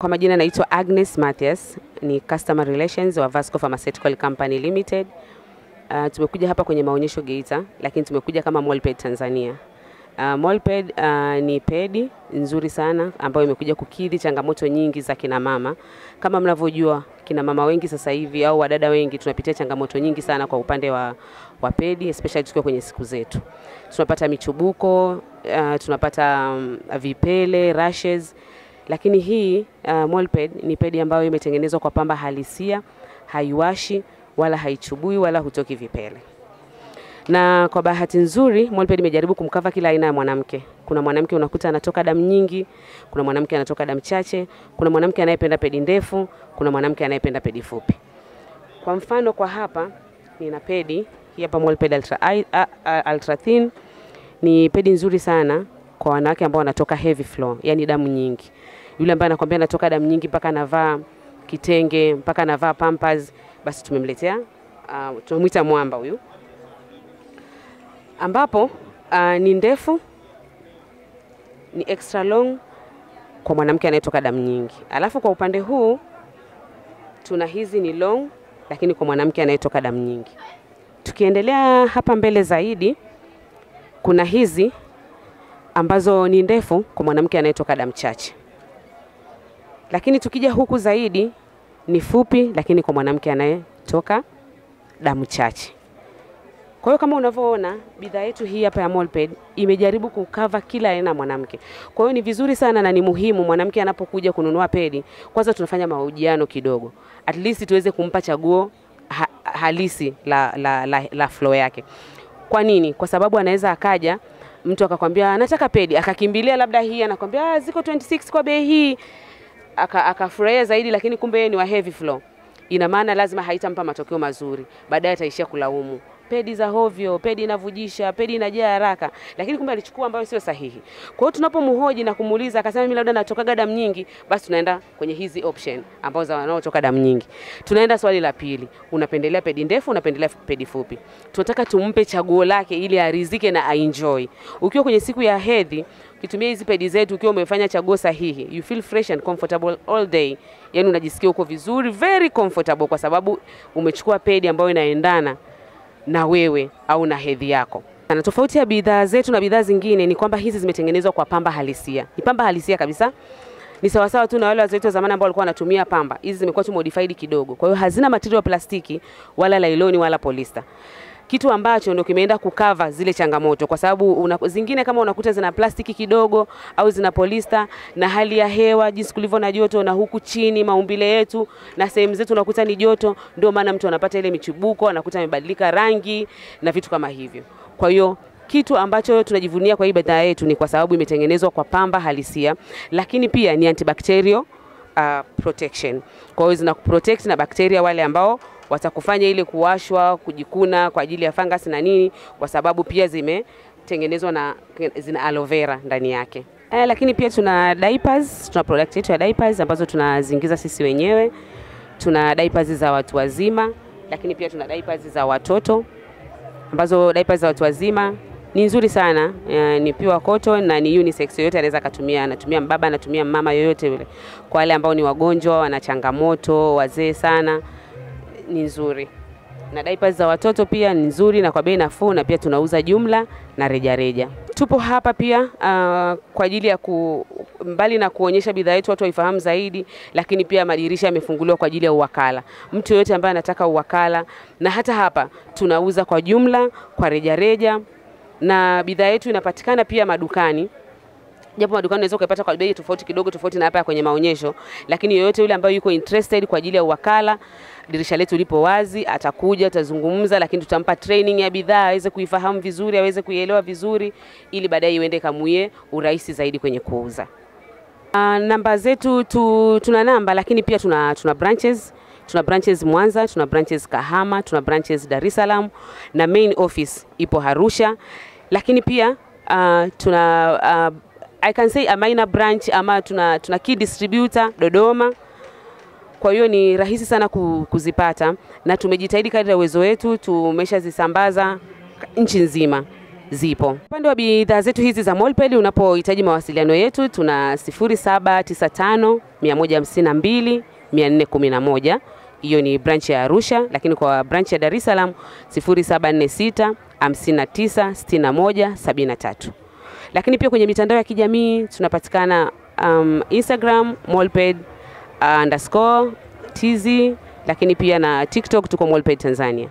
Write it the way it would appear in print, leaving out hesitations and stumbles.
Kwa majina naitwa Agnes Mathias, ni Customer Relations wa Vasco Pharmaceutical Company Limited. Tumekuja hapa kwenye maonyesho Geita, lakini tumekuja kama Molped Tanzania. Molped ni pedi nzuri sana ambayo imekuja kukidhi changamoto nyingi za kina mama. Kama mnavyojua, kina mama wengi sasa hivi au wadada wengi tunapitia changamoto nyingi sana kwa upande wa pedi, especially tukiwa kwenye siku zetu. Tunapata michubuko, tunapata vipele, rashes. Lakini hii Molped ni pedi ambayo imetengenezwa kwa pamba halisia, haiwashi wala haichubui wala hutoki vipele. Na kwa bahati nzuri Molped imejaribu kumkava kila aina ya mwanamke. Kuna mwanamke unakuta anatoka damu nyingi, kuna mwanamke anatoka damu chache, kuna mwanamke anayependa pedi ndefu, kuna mwanamke anayependa pedi fupi. Kwa mfano kwa hapa nina pedi hii hapa, Molped Ultra Thin. Ni pedi nzuri sana kwa wanawake ambao wanatoka heavy flow, yani damu nyingi. Yule ambaye anakuambia anatoka damu nyingi mpaka anavaa kitenge, mpaka anavaa pampers, basi tumemletea, tunamuita mwamba huyu. Ambapo ni ndefu, ni extra long kwa mwanamke anayetoka damu nyingi. Alafu kwa upande huu tuna hizi ni long, lakini kwa mwanamke anayetoka damu nyingi. Tukiendelea hapa mbele zaidi kuna hizi ambazo ni ndefu kwa mwanamke anayetoka damu chache. Lakini tukija huku zaidi ni fupi, lakini kwa mwanamke anayetoka damu chache. Kwa hiyo kama unavyoona bidhaa yetu hii hapa ya Molped imejaribu kukava kila aina mwanamke. Kwa hiyo ni vizuri sana na ni muhimu mwanamke anapokuja kununua pedi, kwanza tunafanya mahojiano kidogo. At least tuweze kumpa chaguo halisi la flow yake. Kwa nini? Kwa sababu anaweza akaja mtu akakwambia anataka pedi, akakimbilia labda hii, anakwambia ziko 26 kwa bei hii, akafurahia zaidi, lakini kumbe yeye ni wa heavy flow. Ina maana lazima haitampa matokeo mazuri. Baadaye ataishia kulaumu. Pedi za hovyo, pedi inavujisha, pedi inajaa haraka, lakini kumbe alichukua ambayo sio sahihi. Kwa hiyo tunapomhoji na kumuuliza akasema mimi labda natokaga damu nyingi, basi tunaenda kwenye hizi option ambazo za wanaotoka damu nyingi. Tunaenda swali la pili, unapendelea pedi ndefu, unapendelea pedi fupi? Tunataka tumpe chaguo lake ili arizike na aenjoy. Ukiwa kwenye siku ya hedhi, ukitumia hizi pedi zetu ukiwa umefanya chaguo sahihi, you feel fresh and comfortable all day. Yaani unajisikia uko vizuri, very comfortable, kwa sababu umechukua pedi ambayo inaendana na wewe au na hedhi yako. Na tofauti ya bidhaa zetu na bidhaa zingine ni kwamba hizi zimetengenezwa kwa pamba halisia. Ni pamba halisia kabisa. Ni sawa sawa tu na wale wazee wetu wa zamani ambao walikuwa wanatumia pamba. Hizi zimekuwa tu modified kidogo. Kwa hiyo hazina material plastiki wala lailoni wala polyester. Kitu ambacho ndio kimeenda kukava zile changamoto, kwa sababu zingine kama unakuta zina plastiki kidogo au zina polyester, na hali ya hewa jinsi kulivyo na joto, na huku chini maumbile yetu na sehemu zetu unakuta ni joto, ndio maana mtu anapata ile michubuko, anakuta imebadilika rangi na vitu kama hivyo. Kwa hiyo kitu ambacho tunajivunia kwa hii bidhaa yetu ni kwa sababu imetengenezwa kwa pamba halisia, lakini pia ni antibacterial protection. Kwa hiyo zina protect na bakteria wale ambao watakufanya ile kuwashwa, kujikuna kwa ajili ya fungus na nini, kwa sababu pia zimetengenezwa na zina aloe vera ndani yake. Lakini pia tuna diapers, tuna product yetu ya diapers ambazo tunazingiza sisi wenyewe. Tuna diapers za watu wazima, lakini pia tuna diapers za watoto, ambazo diapers za watu wazima ni nzuri sana, ni pure cotton na ni unisex, yoyote anaweza kutumia, anatumia mbaba, anatumia mama, yoyote yule. Kwa wale ambao ni wagonjwa, wana changamoto, wazee sana, ni nzuri. Na diapers za watoto pia ni nzuri na kwa bei nafuu, na pia tunauza jumla na rejareja. Tupo hapa pia kwa ajili ya mbali na kuonyesha bidhaa yetu watu waifahamu zaidi, lakini pia madirisha yamefunguliwa kwa ajili ya uwakala. Mtu yoyote ambaye anataka uwakala, na hata hapa tunauza kwa jumla, kwa rejareja, na bidhaa yetu inapatikana pia madukani. Japo madukani unaweza kupata kwa bei tofauti kidogo, tofauti na hapa kwenye maonyesho, lakini yoyote yule ambaye yuko interested kwa ajili ya uwakala, dirisha letu lipo wazi, atakuja, atazungumza, lakini tutampa training ya bidhaa aweze kuifahamu vizuri, aweze kuielewa vizuri, ili baadaye iende kamuie urahisi zaidi kwenye kuuza. Namba zetu tuna namba, lakini pia tuna branches. Tuna branches Mwanza, tuna branches Kahama, tuna branches Dar es Salaam, na main office ipo Arusha. Lakini pia tuna I can say a minor branch, ama tuna key distributor Dodoma. Kwa hiyo ni rahisi sana kuzipata, na tumejitahidi kadri ya uwezo wetu, tumeshazisambaza nchi nzima. Zipo. Upande wa bidhaa zetu hizi za Molped, unapohitaji mawasiliano yetu tuna 0795 152 411. Hiyo ni branch ya Arusha, lakini kwa branch ya Dar es Salaam 0746 59 61 73. Lakini pia kwenye mitandao ya kijamii tunapatikana Instagram Molped _TZ, lakini pia na TikTok tuko Molped Tanzania.